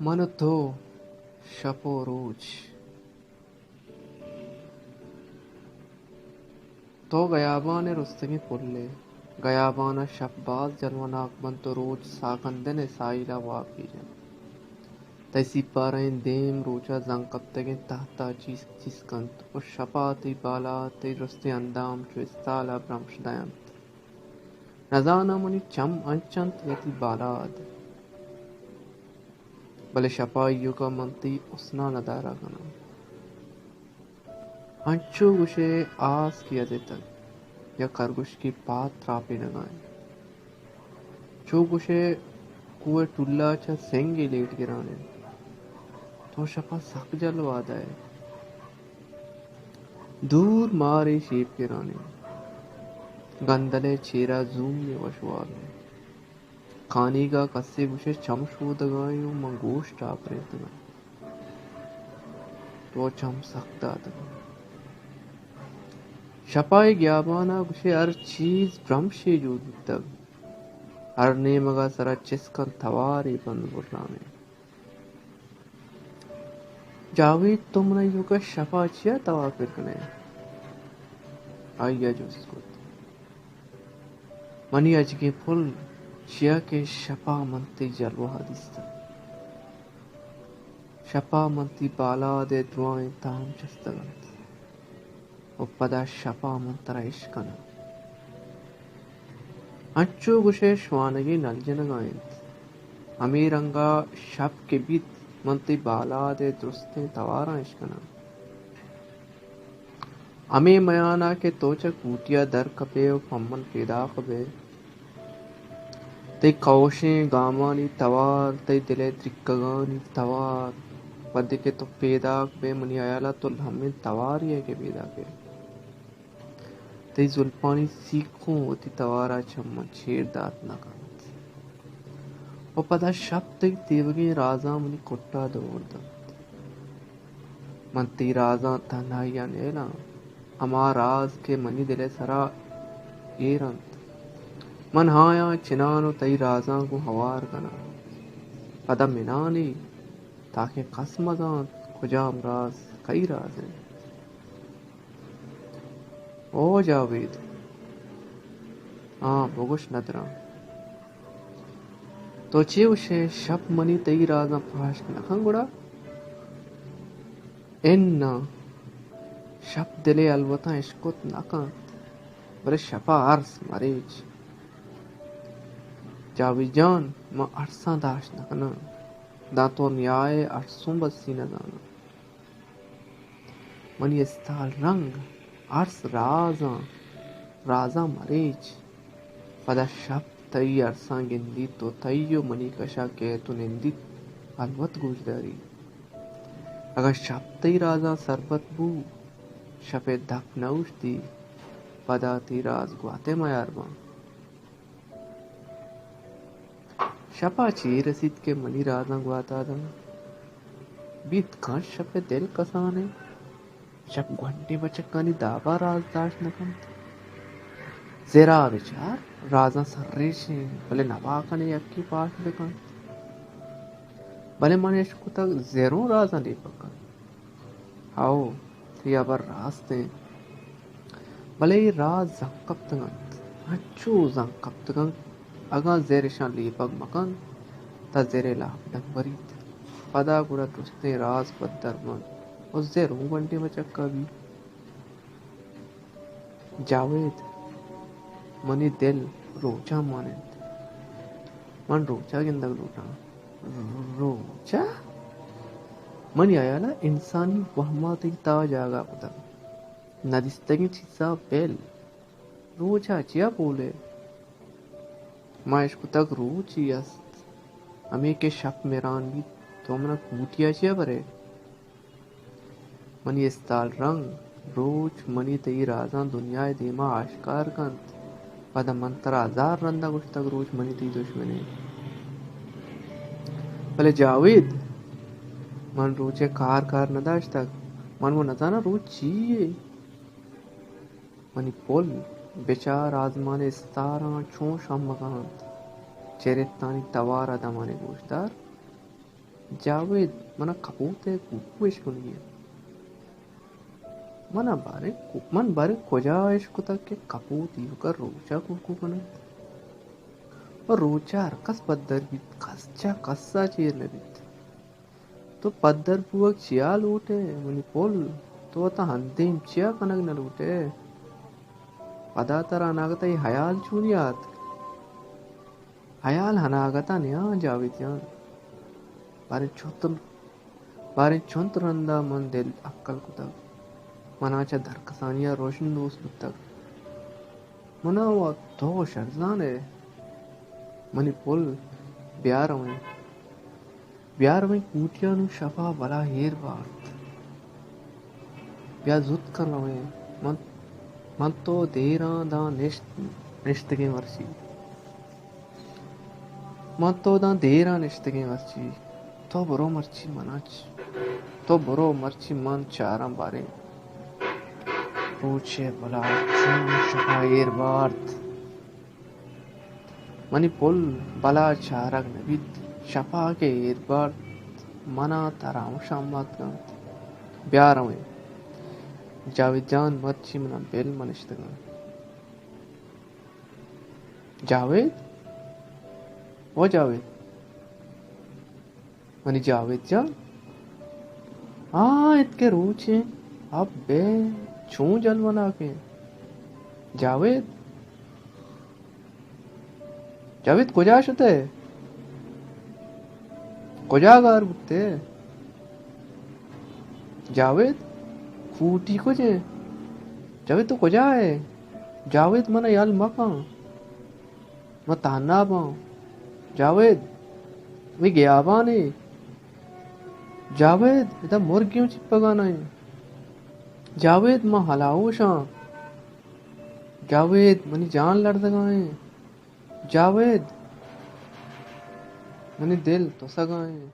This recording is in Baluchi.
من ءُ تو، شپ ءُ روچ۔ تو گیابان ءِ رستگیں پلے۔ گیابان ءَ شپ باز جلوناک بنت ءُ روچ ساکندن ءِ ساحل ءَ واب گیجنت۔ تئی سیپاریں دیم روچ ءِ زنگ کپتگیں تہت ءَ چیسک چیسک کنت ءُ شپ ءَ تئی بالاد، تئی درستیں اندام چو استال ءَ برمش دئینت۔ نزاناں منی چم انچ انت یا تئی بالاد، بلے شپ ءَ ایوک ءَ من تئی حسن ءَ ندارہ کناں۔ انچو گوشئے آس کہ ازتگ یا کرگوشکی پاد تراپینگ ءَ انت۔ چو گوشئے کوہ ءِ ٹل ءَ چہ سنگے لیٹ گران انت۔ تو شپ ءَ سک جلوہ دئے۔ دور مارے شیپ گران انت۔ گندل ءِ چیر ءَ زومے وش واب انت۔ کانیگ ءَ کسے گوشئے چم شودگ ءَ انت ءُ من گوش ٹاپرینتگ آں۔ تو چم سک داتگ۔ شپ ءَ اے گیابان ءَ گوشئے ہر چیز برمشے جوڑ بوتگ۔ ہر نیمگ ءَ سر ءَ چست کنت توارے بند بران انت۔ جاوید، تو من ءَ ایوک ءَ شپ ءَ چیا توار پر کنئے؟ آئی ءَ جست کت۔ منی اجگیں پل، چیا کہ شپ ءَ من تئی جلوہ ءَ دیستگ۔ شپ ءَ من تئی بالاد ءِ درائیں تام چستگ انت ءُ پدا شپ ءَ من ترا اشکناں۔ انچو گوشئے شوانگے نل جنگ ءَ انت۔ ہمے رنگ ءَ شپ کہ بیت، من تئی بالاد ءِ درستیں تواراں اشکناں۔ ہمے میان ءَ کہ تو چہ کوٹی ءَ در کپئے ءُ پہ من پیداک بئے، تئی کئوشیں گامانی توار، تئی دل ءِ درکگانی توار، وھدے کہ تو پیداک بئے، منی ہیال ءَ تو لمیں توارے ئے کہ پیداک ئے۔ تئی زلپانی سیکوں وتی توار ءَ چہ من چیر دات نہ کنت۔ ءُ پدا شپ تئی تیوگیں رازاں منی کٹ ءَ دور دنت۔ من تئی رازاں تہنائی ءَ نیلاں، ہما راز کہ منی دل ءِ سرا ایر انت۔ من آیاں چنان ءُ تئی رازاں گوں ہوار کناں۔ پدا منانی، تاکہ کس مزانت کجام راز کئی راز انت۔ او جاوید! آں، بگوش ندراں۔ تو چے گوشئے، شپ منی تئی رازاں پہشت نہ کنت گڑا؟ اناں، شپ دل ءِ ہلوتاں اشکت نہ کنت، بلے شپ ءَ ارس مریچ۔ جاوید جان، من ارساں داشت نہ کناں، داں تو نیائے ارسوں بسی نہ زاناں۔ منی استال رنگ، ارس رازاں، رازاں مریچ۔ پدا شپ تئی ارساں گندیت ءُ تئی ءُ منی کش ءَ کیت ءُ نندیت، البت گوشداریت۔ اگاں شپ تئی رازاں سرپد بو، شپ ءِ دپ نہ اوشتی، پدا تئی راز گوات ءِ میار باں۔ شپ ءَ چے رسیت کہ منی رازاں گوات ءَ دنت؟ بیت کنت شپ ءِ دل کسان انت۔ شپ گونڈیں بچکانی داب ءَ راز داشت نہ کنت۔ زر ءَ بچار، رازاں سرریچ انت، بلے نوا کن ئے یکے پاش بہ کنت۔ بلے من اشکتگ زر اوں رازاں لیپگ کنت۔ ہئو، تئی ہبر راست انت۔ بلے اے راز زنگ کپتگ انت، انچو زنگ کپتگ انت، اگاں زر اشاں لیپگ مہ کنت، تہ زر ءِ لاپ ڈنگ بریت۔ پدا گڑا درستیں راز پدر بنت ءُ زر اوں گونڈیں بچک ءَ بیت۔ جاوید، منی دل روچاں مان انت۔ من روچ ءَ گندگ لوٹاں۔ روچ ءَ؟ منی ہیال ءَ انسانی وہم ءَ تئی تہا جاگہ کتگ۔ ندیستگیں چیز ءَ بل۔ روچ ءَ چیا بولئے؟ ما اشکتگ روچے است، ہمے کہ شپ مران بیت، تو من ءَ کوٹی ءَ چیا برئے؟ منی استال رنگ، روچ منی تئی رازاں دنیا ءِ دیما آشکار کنت۔ پدا من ترا ہزار رندا گوشتگ روچ منی تئی دشمن انت۔ بلے جاوید، من روچ ءِ کار کار نداشتگ۔ من وَ نزاناں روچ چی یے۔ منی پل، بچار آزمان ءِ استاراں چون شمگ ءَ انت۔ چرتانی توار ءَ دمانے گوشدار۔ جاوید، من ءَ کپوت ءِ کوکو اشکنگی اِنت۔ من ءَ باریں کو-، من باریں کجا اشکتگ کہ کپوت ایوک ءَ روچ ءَ کوکو کن اَنت؟ ءُ روچ ءَ ہر کس پدر بیت، کس چہ کس ءَ چیر نہ بیت۔ تو پدر بوگ چیا لوٹ ئے منی پل؟ تو وت ءَ اندیم چیا کنگ نہ لوٹ ئے؟ پدا ترا اناگت ءَ اے ہیال چونی آتک؟ ہیال اناگت ءَ نیاں جاوید جان، باریں چنت، باریں چنت رند ءَ من دل اکل کتگ، من ءَ چہ درکسانی ءَ روژن دوست بوتگ۔ من ءَ وَ تو شرزان ئے منی پل، بیا رویں۔ بیا رویں کوٹی ءَ، نوں شپ ءَ بلا ایر بارت۔ بیا زوت کن رویں۔ من، من تو دیراں داں نشت، نشتگیں مرچی۔ من تو داں دیراں نشتگیں مرچی۔ تو برو مرچی من ءَ چ-، تو برو مرچی من چاراں باریں روچ ءِ بلا چون شپ ءَ ایر بارت۔ منی پل، بلا چارگ نہ بیت، شپ ءَ کہ ایر بارت، من ءَ ترا ہم شام بات کنت۔ بیا رویں۔ جاوید جان مرچی من ءَ بل، من نشتگاں۔ جاوید؟ او جاوید! منی جاوید جان، آ اتکہ روچ ایں، ابے چون جلوناک ایں۔ جاوید، جاوید کجا شتئے؟ کجا گار بوتئے؟ جاوید، کوٹی کج ایں؟ جاوید تو کجا ئے؟ جاوید من ءَ یل مکن۔ من تہنا باں۔ جاوید، اے گیابانے۔ جاوید، ادا مرگیوں چپگا نہ ایں۔ جاوید، من ہلاہوش آں۔ جاوید، منی جان لرزگا ایں۔ جاوید، منی دل تسگا ایں۔